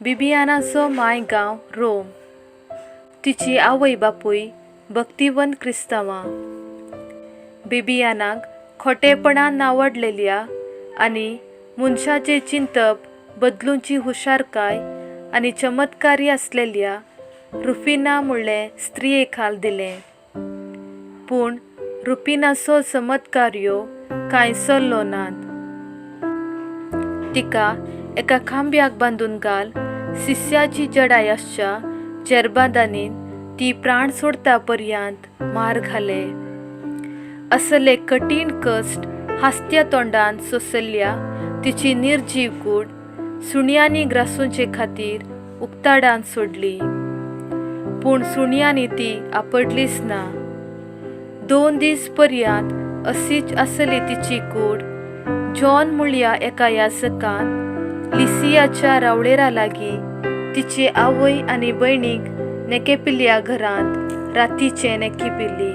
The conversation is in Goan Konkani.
बिबियानाचो मांय गांव रोम. तिची आवय बापूय भक्तिवंत क्रिस्तांवां. बिबियानाक खोटेपणान नांवाडलेल्या आनी मनशाचें चिंतप बदलुची हुशारकाय आनी चमत्कारी आसलेल्या रुफिना म्हळ्ळे स्त्रिये खाल दिलें. पूण रुफिनाचो चमत्कार्यो कांय चल्लो नात. तिका एका खांब्याक बांदून घाल शिष्याची जडाय आसच्या जेरबांदांनी ती प्राण सोडता पर्यंत मार घाले. असले कठीण कश्ट हासत्या तोंडान सोंसल्या तिची निर्जीव कूड सुण्यांनी ग्रासूंचे खातीर उक्ताडान सोडली. पूण सुण्यांनी ती आपडलीच ना. 2 दीस पर्यंत अशीच आसली तिची कूड जॉन म्हळ्या एका याजकान लिसियाच्या रावळेरा लागीं तिची आवय आनी भयणीक नेकेपिल्ल्या घरांत रातीचें नेकिपिल्ली.